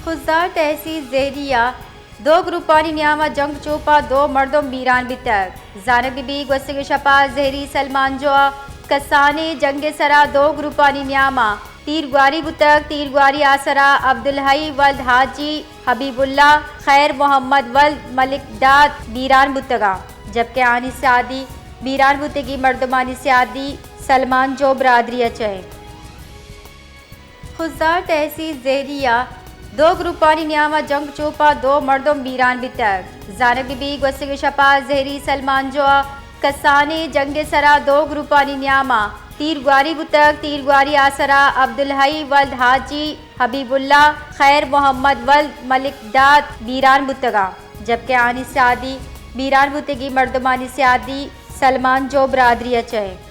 خضدار تحصیل زہری ءَ دو گروپانی نیام ءَ جنگ چوپ ءَ دو مردم بیران بیتگ۔ زانگ بہ بیت گوستگیں شپ ءَ زہری سلمانجو ءَ کسانیں جنگ ءِ سرا دو گروپانی نیام ءَ تیرگواری بوتگ۔ تیرگواری ءِ سرا عبدالحئی ولد حاجی حبیب اللہ، خیر محمد ولد ملک داد بیران بوتگ اَنت، جبکہ آہانی سیادی بیران بوتگیں مردمانی سیادی سلمانجو برادری ءَ چہ اِنت۔ خضدار تحصیل زہری ءَ دو گروپانی نیام ءَ جنگ چوپ ءَ دو مردم بیران بیتگ۔ زانگ بہ بیت گوستگیں شپ ءَ زہری سلمانجو ءَ کسانیں جنگ ءِ سرا دو گروپانی نیام ءَ تیرگواری بوتگ۔ تیرگواری ءِ سرا عبدالحئی ولد حاجی حبیب اللہ، خیر محمد ولد ملک داد بیران بوتگ اَنت، جبکہ آہانی سیادی بیران بوتگیں مردمانی سیادی سلمانجو برادری ءَ چہ اِنت۔